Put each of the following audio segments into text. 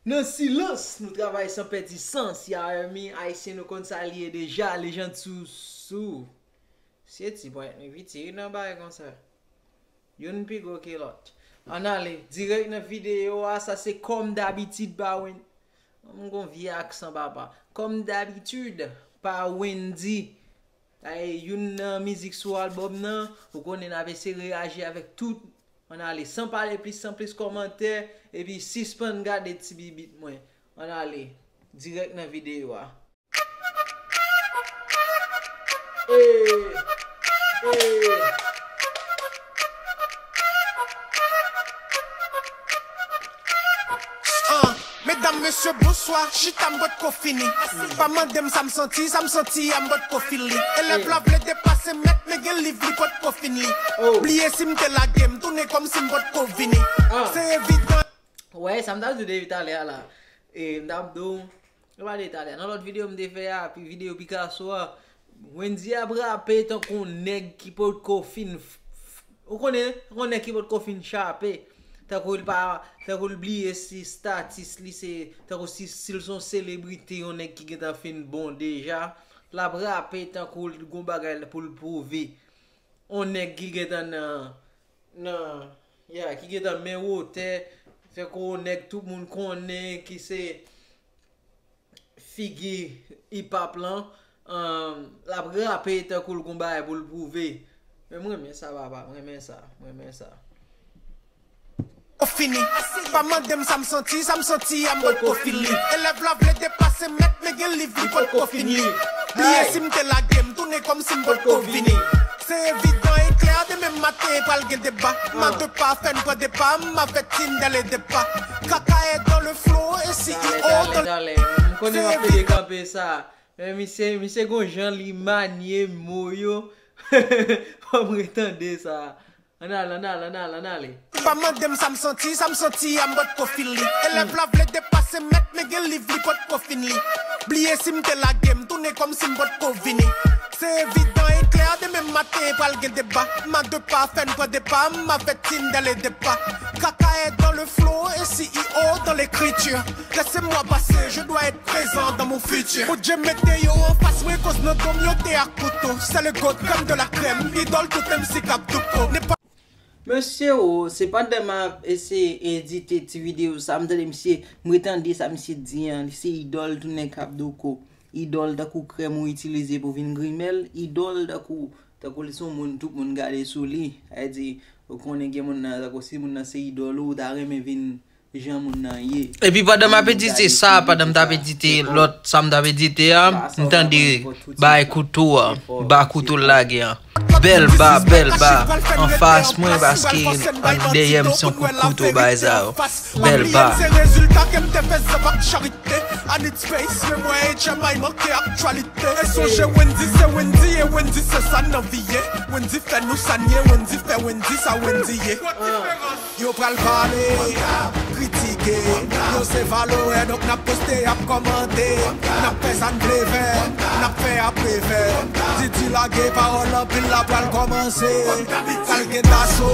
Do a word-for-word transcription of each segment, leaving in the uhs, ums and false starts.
Nan silans, nou travay san pèdi sans. Ya, Hermie, Ayisyen, nou konn sa li ye deja, lejand sou, sou. Se ti pwen, nou piti nan bagay konsa. Youn pi gwo ke lòt. Ann ale, dirèk nan videyo a, sa se kòm dabitid pa Wen-, m gon vye aksan papa. Kòm dabitid pa Wendy. Ay, youn nan mizik sou albòm nan, ou konnen n ap eseye reyaji avèk tout. Ann ale, san pale plis, san plis kòmantè, epi sispann gade ti bibit mwen. Ann ale, dirèk nan videyo a. Hey, hey. Ah, medam, mesye, bonswa. Chita, m potko fini. Pa mande m sa m santi, sa m santi a, m potko fil li. Elèv la vle depase mèt, men gen liv li potko fin li. Bliye si m te lage, m tounen kòmsi m potko vini. Se evidan. Wè, sa m t ap di w depi talè a la. E, m t ap di w, e pa depi talè a. Nan lòt videyo m te fè a, pi videyo Picasso a, Wendy ap rape tankou yon nèg ki potko fin f-, f-, ou konnen, tankou yon nèg ki potko fin chape. Tankou l pa, tankou l bliye si status li se, tankou si, si l se yon selebrite, yon nèg ki gentan fin bon deja, l ap rape tankou l gon bagay pou l pwouve. Yon nèg ki gentan nan, nan, ya, ki gentan men wotè, tankou yon nèg tout moun konnen ki se figi hip hop lan, um, l ap rape tankou l gon bagay pou l pwouve. Men m renmen sa papa, m renmen sa, m renmen sa. Fini. Pa mande m sa m santi, sa m santi a m potko fil li. Elèv la vle depase mèt, men gen liv li potko fin li. Bliye si m te lage, m tounen kòmsi m potko vini. Se evidan e klè, demen maten pral gen deba. M a de pa fè n pran depa, m avèti n dè le depa. Kaka est dans le flow et C E O dans le. M konnen w ap pede kanpe sa. Men misye, misye gon jan li manye mo yo. Fò m retande sa. Ann ale, ann ale, ann ale, ann ale. Pa mande m sa m santi, sa m santi a m potko fil li. Elèv la vle depase mèt, men gen liv li potko fin li. Bliye si m te lage, m tounen kòmsi m potko vini. Se evidan e klè, demen maten pral gen deba. M a de pa fè n pran depa, m avèti n dè le depa. Kaka est dans le flow et C E O dans l'écriture. Laissez-moi passer, je dois être présent dans mon futur. Bondye mete yo anfas mwen, koz nan do m yo te ak kouto. C'est le goat, crème de la crème, idole tout M C k ap douko. Ne pa. Mesye o, se pandan m ap eseye edite ti videyo sa, m tande misye, m retande sa misye di an, li se idòl tout nèg k ap douko. Idòl tankou krèm ou itilize pou vin grimèl, idòl tankou, tankou li se yon moun tout moun gade sou li. Sa vle di, ou konnen gen moun nan, tankou si moun nan se idòl ou, ou ta renmen vin jan moun nan ye. Epi pandan m ap edite sa, pandan m t ap edite lòt sa m t ap edite a, m tande bay kouto a, ba kouto l lage a. Bèl ba, bèl ba, anfas mwen paske dèyè m se yon kout kouto bay sa yo. Bèl ba. Se rezilta ke m te fè zèv ak charite. I need space, men mwen e djamay manke aktyalite. E sonje Wendy se Wendy, e Wendy se sa n anvi ye. Wendy fè nou sa n ye, Wendy fè Wendy sa Wendy ye. Yo pral pale, kritike, yo se valorè, donk n ap poste, y ap kòmante, n ap fè sa n vle fè, n ap fè apre fè. Didi lage pawòl anpil la pral kòmanse. Pral gen daso,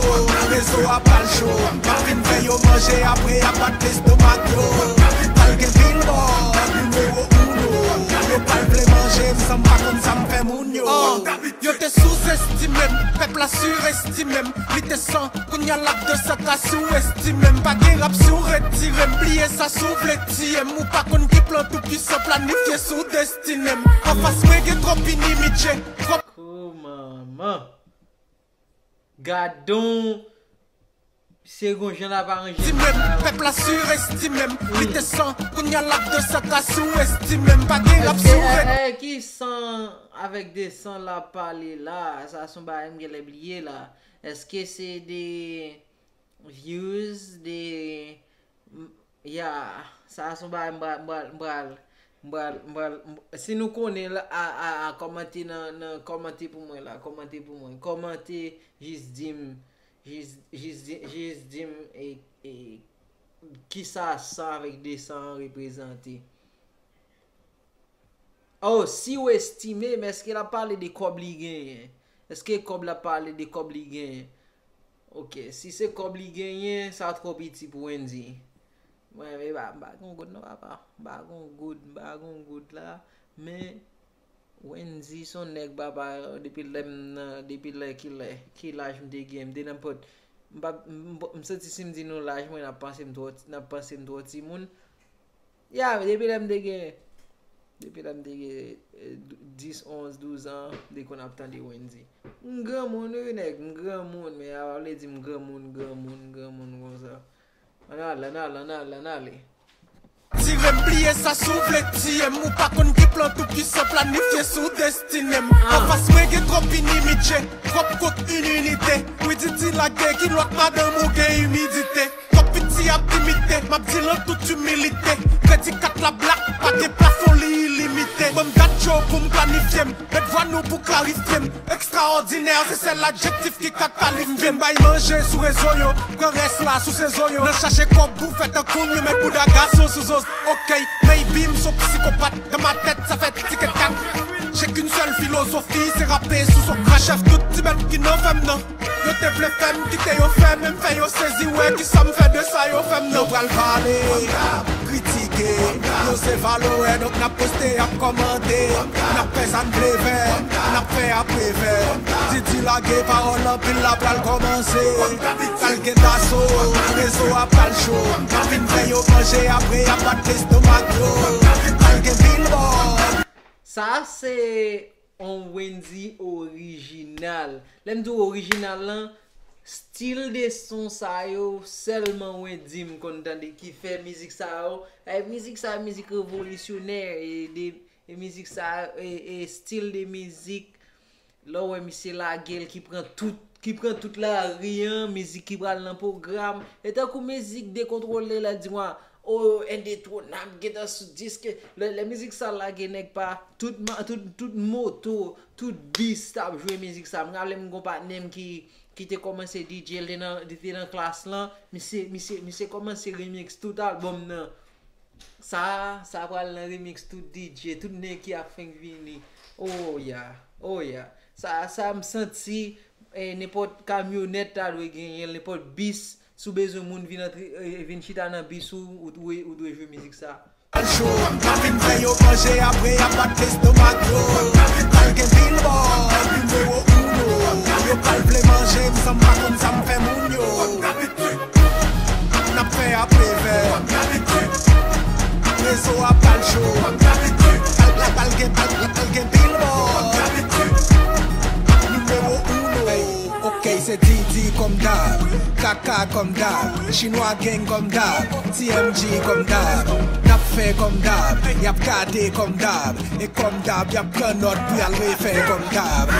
rezo a pral cho. M ap fin fè yo manje, apre y ap bat lestomak yo. Pral gen bilbòd, nimewo uno. Yo pral vle manje m san m pa konn sa m fè moun yo. Yo te souzestime m, pèp la sirestime m. Li te san, kounye a l ap desann ka si w estime m. Pa gen rap si w retire m, bliye sa si w vle tiye m. Ou pa konn ki plan toupwisan planifye sou destine m. Anfas mwen gen twòp inimitye, twòp. Ko manman. Gadon. Se gon jan l ap aranje. Di menm, pèp la sirestime m. Li te san, kounye a l ap desann ka si w estime m. Pa gen rap si w retire m. Ki san avèk de san l ap pale la? Sa se yon bagay m genlè bliye la. Èske se de views, de, ya, sa se yon bagay m pral, m pral, m pral, m pral, m pral, si nou konnen la, a, a, a, kòmante nan, nan, kòmante pou mwen la, kòmante pou mwen, kòmante, jis di m, jis, jis di, jis di m, e, e, kisa san avèk de san an reprezante. Oh, si w estime m, èske l ap pale de kòb li genyen? Èske kòb l ap pale de kòb li genyen? Ok, si se kòb li genyen, sa twò piti pou Wendy. Mwen, e pa, m pa gen goud non, papa. M pa gen goud, m pa gen goud la. Men, Wendy se yon nèg, papa, depi lè m nan, depi lè ki lè, ki laj m te gen, m te nan pòt, m pa, m, m, m santi si m di nou laj mwen, n ap panse m twò, n ap panse m twò timoun. Ya, depi lè m te gen, depi lè m te gen, eh, dis, onz, douz an, m te konn ap tande Wendy. M granmoun, wi, nèg, m granmoun, men a pa vle di m granmoun, granmoun, granmoun konsa. Ann ale, ann ale, ann ale, ann ale. Tire m, bliye sa si w vle tiye m. Ou pa konn ki plan Toupwisan planifye sou destine m. Anfas mwen gen twòp inimitye, twòp kont ininite. Wi, Didi lage, ki lòt madanm ou gen imidite. Twòp piti ap imite, m ap di l an tout imilite. Kredi kat la blak, pa gen plafon, li ilimite. Ban m dat yo pou m planifye m. Met vwa nou pou klarifye m. Ekstraòdinè, se sèl adjektif ki ka kalifye m. Bay manje sou rezo yo, pran rès la sou sezon yo. Nan chache kòb pou fè tankou m, yo met bouda gason sou zòz. Ok, maybe m son psikopat, dans ma tête ça fait tic et tac. J'ai qu'une seule philosophie, c'est rapper sous Socrate. Chèf tout ti bèt ki nan fè m nan. Yo te vle fè m kite yo fè, men m fè yo sezi, wè kisa m fè de sa yo fè m nan. Yo pral pale, kritike, yo se valorè, donk n ap poste, y ap kòmante, n ap fè sa n vle fè, n ap fè apre fè. Didi lage pawòl anpil la pral kòmanse. Pral gen daso, rezo a pral cho. N ap vin fè yo manje, apre y ap bat lestomak yo. Pral gen bilbòd. Sa se yon Wendy orijinal. Lè m di w orijinal lan, stil de son sa yo, sèlman Wendy m konn tande ki fè mizik sa yo. E mizik sa yo, mizik revolisyonè, e de, e mizik sa yo, e, e stil de mizik, lè w wè misye lage l ki pran tout, ki pran tout lari an, mizik ki pral nan pwogram. E tankou mizik dekontwole la, di mwen, o, Endetwonab gentan sou disk. Lè, lè mizik sa lage, nèg pa, tout, ma- tout, tout moto, tout bis t ap jwe mizik sa. M raple m gon patnè m ki, ki te kòmanse D J, l te nan, li te nan klas lan. Misye, misye, misye kòmanse remix tout albòm nan. Sa, sa pral nan remix tout D J, tout nèg ki ap fenk vini. Oh ya, oh ya. Sa, sa m santi, eh, nenpòt kamyonèt ta dwe genyen l, nenpòt bis, si w bezwen moun vin antre, eh, vin chita nan bis ou, ou dwe, ou dwe jwe mizik sa. Al cho, m ap vin fè yo manje, apre y ap bat lestomak yo. Pral gen bilbòd, nimewo uno. Yo pral vle manje m san m pa konn sa m fè moun yo. N ap fè apre fè. Rezo a pral cho. Pral, pral, pral gen, pral, pral gen bilbòd. Nimewo uno. Ok, se Didi kòm dab, Kaka kòm dab, Chinwa Gang kòm dab, T M G kòm dab. N ap fè kòm dab, y ap gade kòm dab, e kòm dab, y ap pran nòt pou y al refè kòm dab.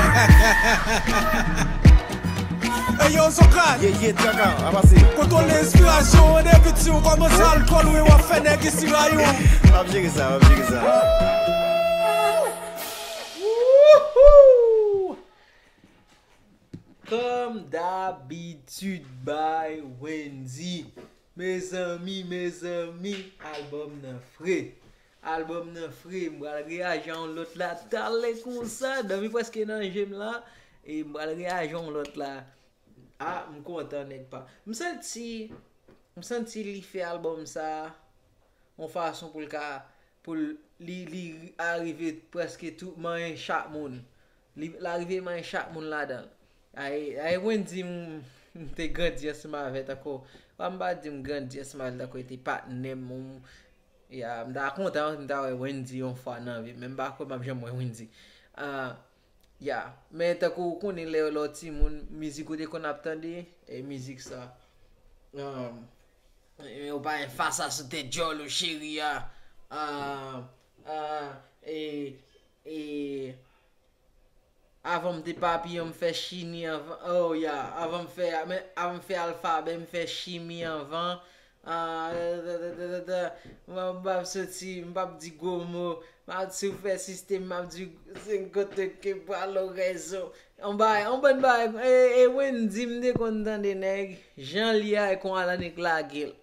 Ey yo, Sokrat! Ye, ye, Kaka, a pase. Kontwole enspirasyon w, depi ti w kòmanse alkòl, wi, w ap fè nèg isi rayi w. M ap jere sa, m ap jere sa. Wouhou! Kòm dabitid, bay Wendy. Mezanmi, mezanmi, albòm nan fre. Albòm nan fre, m pral reyaji a yon lòt la talè konsa. Dòmi prèske nan je m la. E m pral reyaji a yon lòt la. Ah, m kontan nèg pa. M santi, m santi li fè albòm sa yon fason pou l ka, pou l, li, li arive prèske tou manyen chak moun. Li, l arive manyen chak moun ladan l. Ay, ay, Wendy, m, m te grandi ansanm avè l tankou, pa m pa di m grandi ansanm avè l tankou li te patnè m, m, ya, m ta kontan, m ta wè Wendy yon fwa nan vi m, men m pa kwè m ap janm wè Wendy. Ah, ya, men tankou ou konnen lè, lè w timoun, mizik ou te konn ap tande, e mizik sa. Um, e, ou pa fè sa sou tèt djòl ou cheri a. Ah, ah, e, e, avan m te papiyon, m fè chini anvan. Oh, ya, avan m fè, men, avan m fè alfabè, m fè chimi anvan. Ah, da, da, da, da, da. M, m p ap soti, m p ap di gwo mo. M ap, si w fè sistèm, m ap di, se kote ke pral ou rezon. On bay, on bann bay, e, e Wendy, m te konn tande nèg, jan li a, e kon Alanik lage l.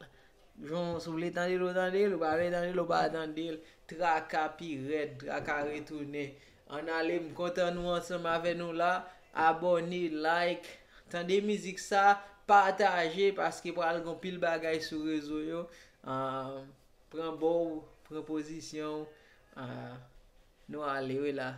Jan, si w vle tande l, ou tande l, ou pa vle tande l, ou pa tande l. Traka pi rèd, traka retounen. Ann ale, m kontan nou ansanm avè nou la. Abòne, like, tande mizik sa, pataje, paske pral gen pil bagay sou rezo yo. Ah, pran bò w, pran pozisyon w. Ah, nou ale wi la.